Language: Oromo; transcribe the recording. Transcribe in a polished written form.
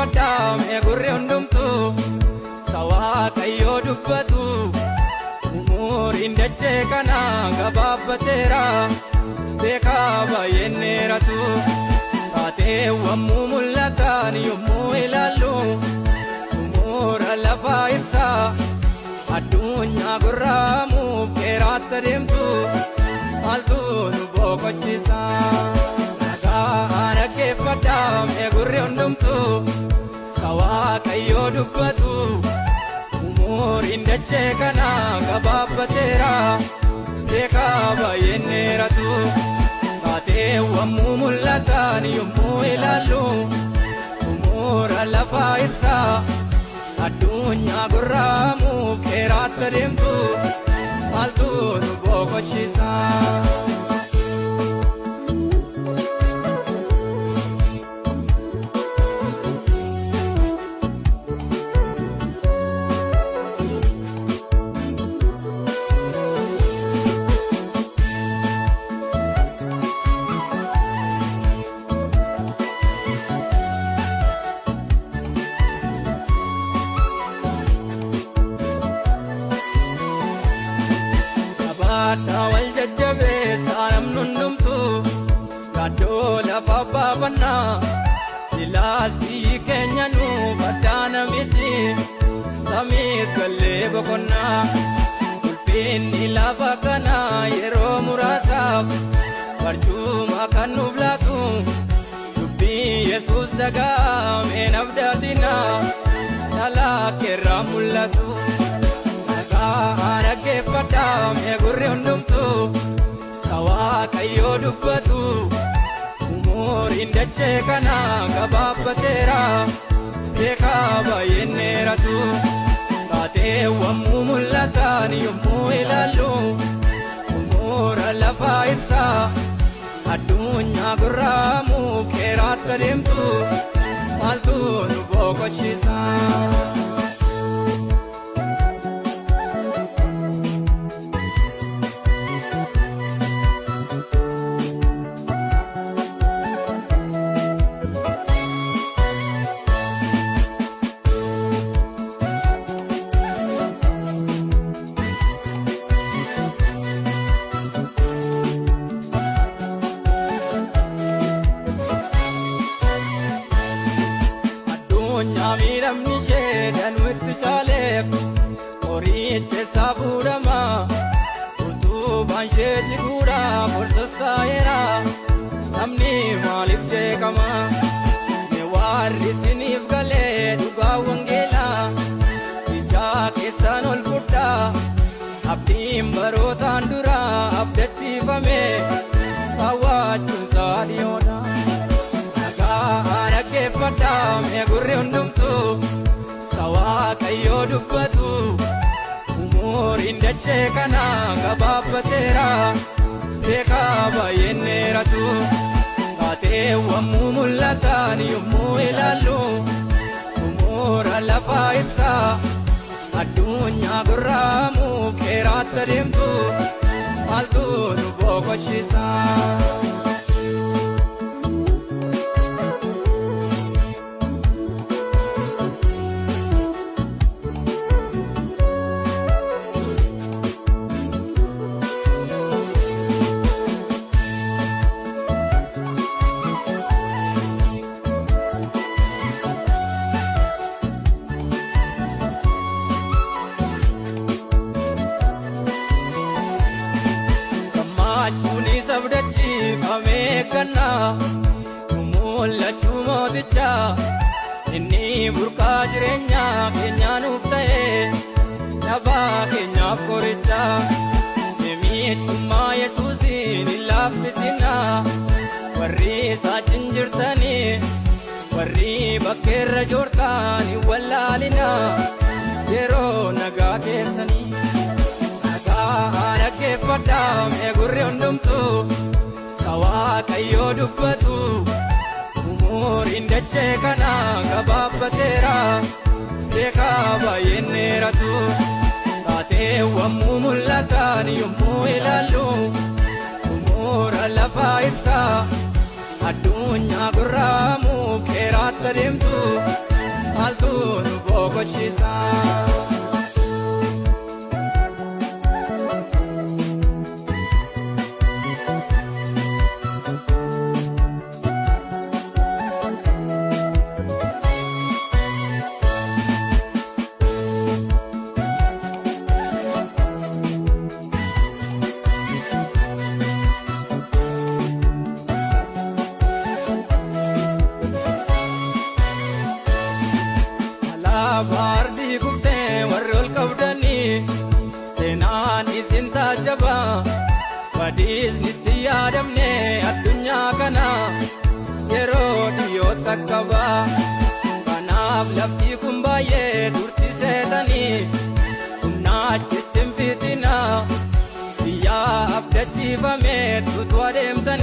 Dhaggeeffadhaa mee gurri hundumtuu sa Waaqayyoo dubbatu. Umuriin dachee kana gabaabbateera, beekaa baay'een dheeratu. Taateewwan mul'atan yommuu ilaallu, xumura lafaa ibsa. Addunyaa gurraamuuf qeeraatti adeemtu, maaltu nu boqochiisa? Dhagaa dhaggeeffadhaa mee gurri hundumtuu sa Waaqayyoo dubbatu. Umuriin dachee kana gabaabbateera, beekaa baay'een dheeratu. Taateewwan mul'atan yommuu ilaallu, xumura lafaa ibsa. Addunyaa gurraamuuf qeeraatti adeemtu, maaltu nu boqochiisa? Jabaadhaa wal jajjabeessaa namni hundumtuu, yaaddoo lafa baafannaa. Silaas biyyi keenya nuuf addaana miti, samiit gallee boqonnaa. Ulfinni lafa kanaa yeroo muraasaaf barcuma kan nuuf laatu. Dubbii Yesuus dhaga'ameen abdatinaa, calaqeerraa mul'atu. Dhagaa dhaggeeffadhaa mee gurri hundumtuu sa Waaqayyoo dubbatu. Umuriin dachee kana gabaabbateera, beekaa baay'een dheeratu. Taateewwan mul'atan yommuu ilaallu, xumura lafaa ibsa. Addunyaa gurraamuuf qeeraatti adeemtu, maaltu nu boqochiisa? Addunyaa miidhamni ishee danuu itti caaleef, qoricha isaa fuudhama. Utubaan ishee jiguudha borsassaa'eera, namni maaliif jeeqama? Mee warri isiniif galee dhugaa wangeelaa, ijaa keessan ol fudhaa. Abdiin barootaan dura abdachiifame raawwachuun isaa dhiyoodha. Dhagaa dhaggeeffadhaa mee gurri hundumtuu sa Waaqayyoo dubbatu. Umuriin dachee kana gabaabbateera, beekaa baay'een dheeratu. Taateewwan mul'atan yommuu ilaallu, xumura lafaa ibsa. Addunyaa gurraamuuf qeeraatti adeemtu, maaltu nu boqochiisa? Gammachuun isa abdachiifamee eeggannaa, nu mul'achuu mootichaa. Inni burqaa jireenyaa keenyaa nuuf ta'e, cabaa keenyaaf qorichaa. Miidhummaa Yesuusiin hin laaffisinaa, warri isaachin jirtanii, warri bakkeerra joortaan hin wallaalinaa yeroo nagaa keessanii. Dhagaa dhaggeeffadhaa mee gurri hundumtuu sa Waaqayyoo dubbatu. Umuriin dachee kana gabaabbateera, beekaa baay'een dheeratu. Taateewwan mul'atan yommuu ilaallu, xumura lafaa ibsa. Addunyaa gurraamuuf qeeraatti adeemtu, gammachiisa. Alaabaa ardii kuftee warri ol qabdanii seenaan isin taajjaba badiisnitti yaadamne addunyaa kana yeroo dhiyoo qaqqaba. Kanaaf lafti kun baay'ee turti seetanii humna achitti hin fiixina biyyaa abdachiifame tutu adeemtanii.